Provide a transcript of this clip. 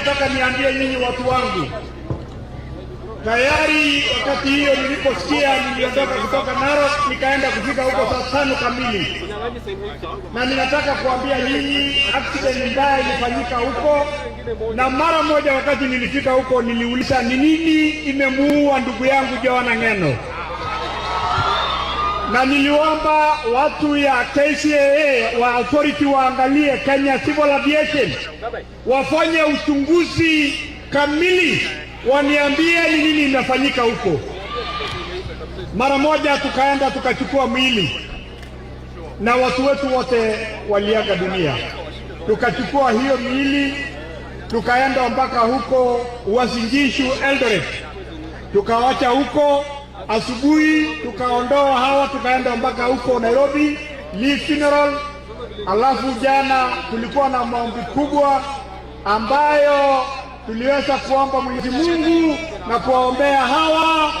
Nataka niambie nyinyi watu wangu, tayari wakati hiyo niliposikia, niliondoka kutoka Narok nikaenda kufika huko saa 5 kamili, na ninataka kuambia nyinyi accident mbaya ilifanyika huko, na mara moja wakati nilifika huko niliuliza ni nini imemuua ndugu yangu Johana Ng'eno, na niliomba watu ya KCAA wa authority waangalie Kenya Civil Aviation wafanye uchunguzi kamili, waniambie ni nini imefanyika huko. Mara moja tukaenda tukachukua mwili na watu wetu wote waliaga dunia. Tukachukua hiyo miili tukaenda mpaka huko Uasin Gishu, Eldoret, tukawacha huko. Asubuhi tukaondoa hawa tukaenda mpaka huko Nairobi Lee Funeral. Alafu jana kulikuwa na maombi kubwa ambayo tuliweza kuomba Mwenyezi Mungu na kuwaombea hawa.